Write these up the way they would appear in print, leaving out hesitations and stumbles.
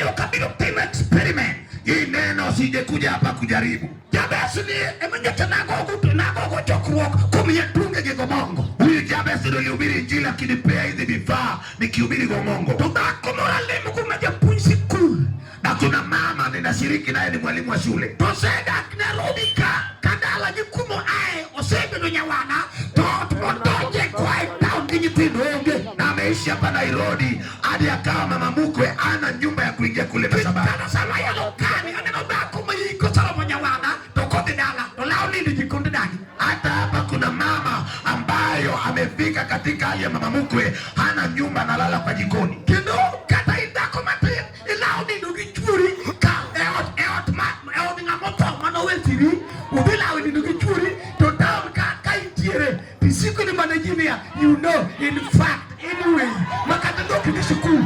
ni ok abiro timo experiment. Hii neno sijekuja hapa kujaribu. Jabez ni ema nyocha nagogo chokruok komiya tunge gi gomongo. Huyu Jabez ndio alihubiri Injili akinipea hizi vifaa nikihubiri Gomongo. To dhako moro alemo kuma japuonj sikul. Na kuna mama ninashiriki naye ni mwalimu wa shule. To osedak Nairobi ka kadala gi kumo ae osebedo nyawana to ot modonje koa e town gi nyithindo onge. Na ameishi hapa Nairobi hadi akawa mama mkwe, ana nyumba ya kuingia kule Masabani. Kata sama yalo kani aneno dhako ma yiko soromo nyawana to kodhi dala to lawo nindo jikonde dagi. Hata hapa kuna mama ambayo amefika katika hali ya mama mkwe, hana nyumba, analala kwa jikoni. Kendo kata in dhako matin ilawo nindo gi chuori ka e ot ma e od ng'ama otho manowe tiri udhi lawo nindo gi chuori to town ka intiere tisiko ni mana ji niya, you know, in fact, anyway, makata dhok ni sikul.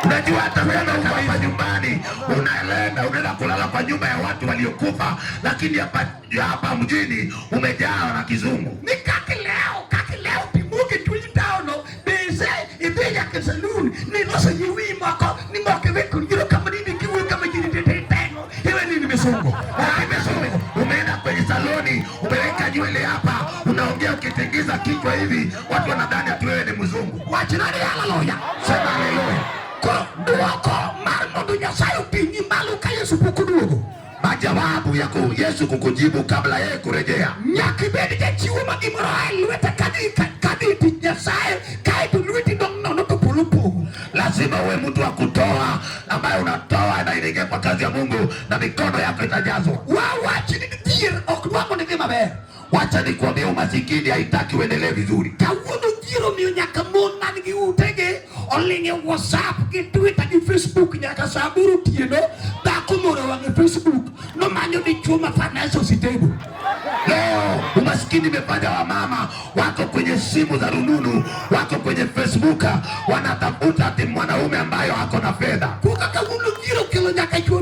Unajua, hata kama uko hapa nyumbani unaenda kulala kwa nyumba ya watu waliokufa, lakini hapa mjini umejaa na kizungu. Ni kaka ilewo timuok e chuny town no bese idhi nyaka e saloon niloso yie wiyi moko ni moko iwe kod giro kama nini kiwuoyo kama ji nititengo iwe nini misungu. Misungu. Umeenda kwenye saloni umeweka nywele hapa, unaongea ukitingiza kichwa hivi, watu wanadhani ati wewe ni mzungu. Wachna ni haleluya. Sema haleluya. Koro duoko mar mondo Nyasaye oting'i malo ka Yesu pok oduogo. Majawabu ya Yesu kukujibu kabla yeye kurejea, nyaka ibed jachiwo ma gimoro a e lwete kadhi tich Nyasaye kaeto lweti dong' nono to polo pogo. Lazima uwe mtu wa kutoa, ambaye unatoa na inaingia kwa kazi ya Mungu na mikono yako itajazwa. Wawach ni dhier ok dwa mondo idhi maber. Wacha nikuambie, umasikini haitaki uendelee vizuri. Kawuono dhier omiyo nyaka mon man gi utegi oling' e WhatsApp gi Twitter gi Facebook nyaka sa 8 otieno. Dhako moro wang' e Facebook nomanyo dichuo ma financial stable. Leo umasikini imefanya wamama wako kwenye simu za rununu, wako kwenye Facebook, wanatafuta ati mwanaume ambayo ako na fedha. Kuka kawuono dhier okelo nyaka chuo